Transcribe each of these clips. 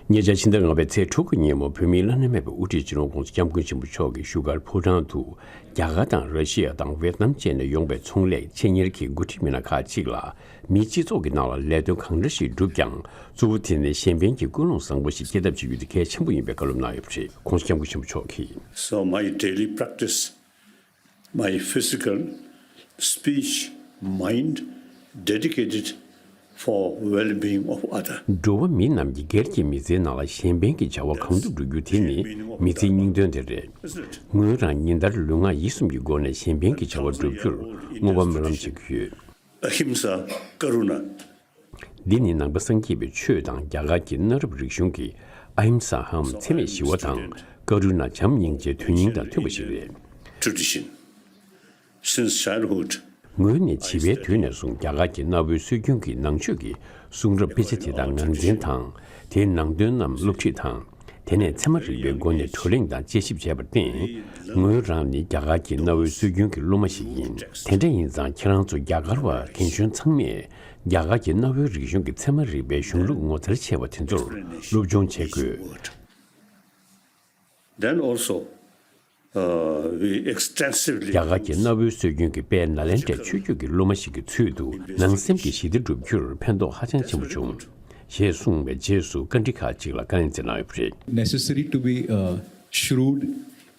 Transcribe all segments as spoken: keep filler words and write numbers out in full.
ཉེ་ཆར་ཕྱི་ཟླ་ལྔ་པའི་ཚེས་དྲུག་གི་ཉིན་མོ། བོད་མིའི་བླ་ན་མེད་པའི་དབུ་ཁྲིད་སྤྱི་ནོར་༧གོང་ས་༧སྐྱབས་མགོན་ཆེན་པོ་མཆོག་གིས་བཞུགས་སྒར་ཕོ་བྲང་དུ། རྒྱ་གར་དང་ར་ཤི་ཡ་དང་ཝེད་ནམ་བཅས་ནས་ཡོང་པའི་ཚོང་ལས་ཆེད་གཉེར་གྱི་འགོ་ཁྲིད་མི་སྣ་ཁག་ཅིག་ལ། མིའི་སྤྱི་ཚོགས་ཀྱི་ནང་ལ་ལས་དོན་གང་འདྲ་ཞིག་བསྒྲུབས་ཀྱང་། གཙོ་བོ་དེ་ནི་གཞན་ཕན་གྱི་ཀུན་སློང་བཟང་པོ་ཞིག་སྐྱེད་ཐབས་བྱེད་རྒྱུ་དེ་གལ་ཆེན་པོ་ཡིན་པའི་བཀའ་སློབ་གནང་ཡོད་པ་རེད། ༧གོང་ས་༧སྐྱབས་མགོན་ཆེན་པོ་མཆོག་གིས། So my daily practice, my physical, speech, mind, dedicated for well-being of other. འགྲོ་བ་མི་རྣམས་ཀྱི་སྒེར་གྱི་མི་ཚེའི་ནང་ལ་གཞན་ཕན་གྱི་བྱ་བ་གང་ཐུབ་བསྒྲུབ་རྒྱུ་དེ་ནི་མི་ཚེའི་སྙིང་དོན་དེ་རེད། ངོས་རང་ཉིན་ལྟར་ལུས་ངག་ཡིད་གསུམ་གྱི་སྒོ་ནས་གཞན་ཕན་གྱི་བྱ་བ་བསྒྲུབ་རྒྱུར་བསྔོ་བ་སྨོན་ལམ་བྱེད་ཀྱི་ཡོད། Ahimsa Karuna. འདི་ནི་ནང་པ་སངས་རྒྱས་པའི་ཆོས་དང་རྒྱ་གར་གྱི་གནའ་རབས་རིག་གཞུང་གི་ཨ་ཧིམ་ས་འམ་འཚེ་མེད་ཞི་བ་དང་ཀ་རུ་ན་བྱམས་སྙིང་རྗེའི་དོན་སྙིང་དང་མཐུན་པ་ཞིག་རེད། Tradition. Since childhood, ངོས་ནས་བྱིས་པའི་དུས་ནས་བཟུང་རྒྱ་གར་གྱི་གནའ་བོའི་སྲོལ་རྒྱུན་གྱི་ནང་ཆོས་ཀྱི་གསུང་རབ་དཔེ་ཆ་དེ་དག་ངར་འཛིན་དང་། དེའི་ནང་དོན་རྣམས་སློབ་ཁྲིད་དང་། དེ་ནས་ཚད་མ་རིག་པའི་སྒོ་ནས་བགྲོ་གླེང་དང་དཔྱད་ཞིབ་བྱས་པར་བརྟེན། ངོས་རང་ནི་རྒྱ་གར་གྱི་གནའ་བོའི་སྲོལ་རྒྱུན་གྱི་སློབ་མ་ཞིག་ཡིན། དེ་འདྲ་ཡིན་ཙང་ཁྱེད་རང་ཚོ་རྒྱ་གར་བ་རྒན་གཞོན་ཚང་མས་རྒྱ་གར་གྱི་གནའ་བོའི་རིག་གཞུང་གི་ཚད་མ་རིག་པའི་གཞུང་ལུགས་ངོ་མཚར་ཆེ་བ་དེ་ཚོར་སློབ་སྦྱོང་བྱེད་དགོས། Then also, uh, we extensively རྒྱ་གར་གྱི་གནའ་བོའི་སྲོལ་རྒྱུན་གྱི་དཔལ་ནཱ་ལེནྡྲའི་ཆོས་བརྒྱུད་ཀྱི་སློབ་མ་ཞིག་གི་ཚུལ་དུ་ནང་སེམས་ཀྱི་ཞི་བདེ་བསྒྲུབ་རྒྱུར་ཕན་ཐོགས་ཧ་ཅང་ཆེན་པོ་བྱུང་། ཞེས་གསུངས་པའི་རྗེས་སུ་བཀའ་འདྲི་ཁག་ཅིག་ལ་བཀའ་ཉན་མཛད་གནང་ཡོད་པ་རེད། Necessary to be, uh, shrewd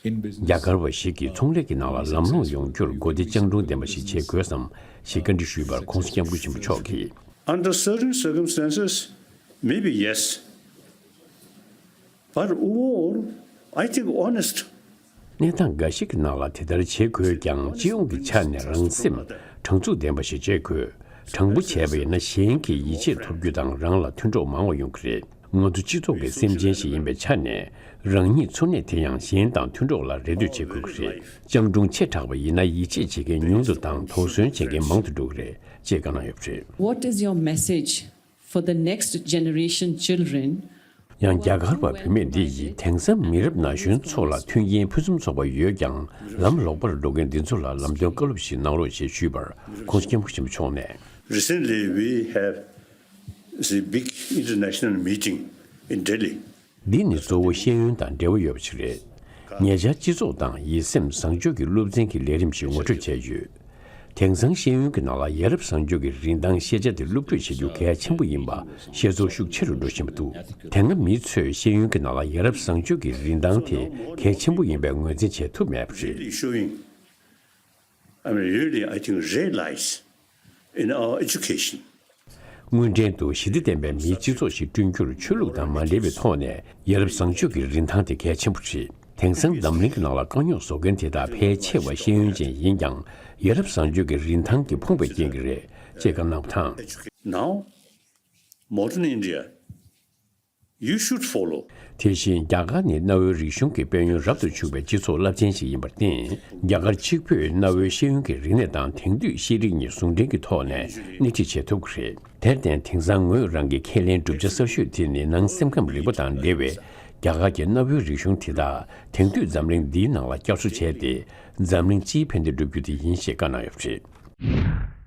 in business. རྒྱ་གར་བ་ཞིག་གིས་ཚོང་ལས་ཀྱི་ནང་ལ་ལམ་ལྷོང་ཡོང་རྒྱུར་གོ་བདེ་སྤྱང་གྲུང་ལྡན་པ་ཞིག་བྱེད་དགོས་སམ་ཞེས་བཀའ་འདྲི་ཞུས་པར་༧གོང་ས་༧སྐྱབས་མགོན་ཆེན་པོ་མཆོག་གིས། Under certain circumstances, maybe yes. But overall, I think honest. གནས་སྟངས་འགའ་ཞིག་གི་ནང་ལ་དེ་ལྟར་བྱེད་དགོས་ཀྱང་། སྤྱི་ཡོངས་ཀྱི་ཆ་ནས་རང་སེམས་དྲང་ཚུགས་ལྡན་པ་ཞིག་བྱེད་དགོས། དྲང་པོ་བྱས་པ་ཡིན་ན་གཞན་གྱིས་ཡིད་ཆེས་ཐོབ་རྒྱུ་དང་རང་ལ་མཐུན་གྲོགས་མང་བ་ཡོང་གི་རེད། ང་ཚོ་སྤྱི་ཚོགས་ཀྱི་སེམས་ཅན་ཞིག་ཡིན་པའི་ཆ་ནས། རང་ཉིད་འཚོ་གནས་དེ་ཡང་གཞན་དང་མཐུན་གྲོགས་ལ་རེ་ལྟོས་བྱེད་དགོས་ཀྱི་རེད། སྤྱང་གྲུང་ཆེ་དྲགས་པ་ཡིན་ན་ཡིད་ཆེས་བྱེད་མཁན་ཉུང་དུ་དང་དོགས་ཟོན་བྱེད་མཁན་མང་དུ་འགྲོ་གི་རེད། ཅེས་བཀའ་གནང་ཡོད་པ་རེད། What is your message for the next generation children? ཡང་རྒྱ་གར་བ་བུད་མེད་འདི་ཡིས་དེང་སང་མི་རབས་ན་གཞོན་ཚོ་ལ་མཐུན་རྐྱེན་ཕུན་སུམ་ཚོགས་པ་ཡོད་ཀྱང་། ལམ་ལོག་པར་འགྲོ་མཁན་འདི་ཚོ་ལ་ལམ་སྟོན་བཀའ་སློབ་ཞིག་གནང་རོགས་ཞེས་ཞུས་པར་༧གོང་ས་༧སྐྱབས་མགོན་ཆེན་པོ་མཆོག་ནས། Recently, we have the big international meeting in Delhi. འདི་ནི་གཙོ་བོ་ཤེས་ཡོན་དང་འབྲེལ་བ་ཡོད་པ་ཞིག་རེད། ཉེ་ཆར་སྤྱི་ཚོགས་དང་ཡིད་སེམས་བཟང་སྤྱོད་ཀྱི་སློབ་ཚན་གྱི་ལས་རིམ་ཞིག་ངོ་སྤྲོད་བྱས་ཡོད། དེང་སང་ཤེས་ཡོན་གྱི་ནང་ལ་ཡ་རབས་བཟང་སྤྱོད་ཀྱི་རིན་ཐང་ཤེས་བྱ་དེ་སློབ་ཁྲིད་བྱེད་རྒྱུ་གལ་ཆེན་པོ་ཡིན་པ་ཤེས་ཚོར་ཤུགས་ཆེ་རུ་འགྲོ་བཞིན་པ་འདུག་དེ་སྔ་མི་ཚོས་ཤེས་ཡོན་གྱི་ནང་ལ་ཡ་རབས་བཟང་སྤྱོད་ཀྱི་རིན་ཐང་དེ་གལ་ཆེན་པོ་ཡིན་པའི་ངོས་འཛིན་བྱེད་ཐུབ་མེད་པ་རེད། Really showing, I mean, really, I think, realize in our education. དངོས་འབྲེལ་དུ་ཞི་བདེ་ལྡན་པའི་མིའི་སྤྱི་ཚོགས་ཤིག་བསྐྲུན་རྒྱུར་ཆོས་ལུགས་དང་མ་འབྲེལ་བའི་ཐོག་ནས་ཡ་རབས་བཟང་སྤྱོད་ཀྱི་རིན་ཐང་དེ་གལ་ཆེན་པོ་རེད། དེང་སང་འཛམ་གླིང་གི་ནང་ལ་དཀའ་རྙོག་བཟོ་མཁན་དེ་དག་ཕལ་ཆེ་བ་ཤེས་ཡོན་ཅན་ཡིན་ཀྱང་། ཡ་རབས་བཟང་སྤྱོད་ཀྱི་རིན་ཐང་གིས་ཕོངས་པའི་རྐྱེན་གྱིས་རེད། ཅེས་བཀའ་གནང་བ་དང་། Now, modern India, you should follow. དེ་བཞིན་རྒྱ་གར་ནི་གནའ་བོའི་རིག་གཞུང་གི་དཔལ་ཡོན་རབ་ཏུ་ཕྱུག་པའི་སྤྱི་ཚོགས་རླབས་ཆེན་ཞིག་ཡིན་པར་བརྟེན། རྒྱ་གར་གཅིག་པུས་གནའ་བོའི་ཤེས་ཡོན་གྱི་རིག་གནས་དང་དེང་དུས་ཤེས་རིག་གཉིས་ཟུང་འབྲེལ་གྱི་ཐོག་ནས་སྣེ་ཁྲིད་བྱེད་ཐུབ་ཀྱི་རེད། དེར་བརྟེན་དེང་སང་ངོས་རང་གི་ཁས་ལེན་གྲུབ་ཆ་གསར་ཤོས་དེ་ནི་ནང་སེམས་ཁམས་རིག་པ་དང་འབྲེལ་བའི་རྒྱ་གར་གྱི་གནའ་བོའི་རིག་གཞུང་དེ་དག་དེང་དུས་འཛམ་གླིང་འདིའི་ནང་ལ་བསྐྱར་གསོ་བྱས་ཏེ། འཛམ་གླིང་སྤྱིའི་ཕན་བདེ་བསྒྲུབ་རྒྱུ་དེ་ཡིན་ཞེས་བཀའ་གནང་ཡོད་པ་རེད།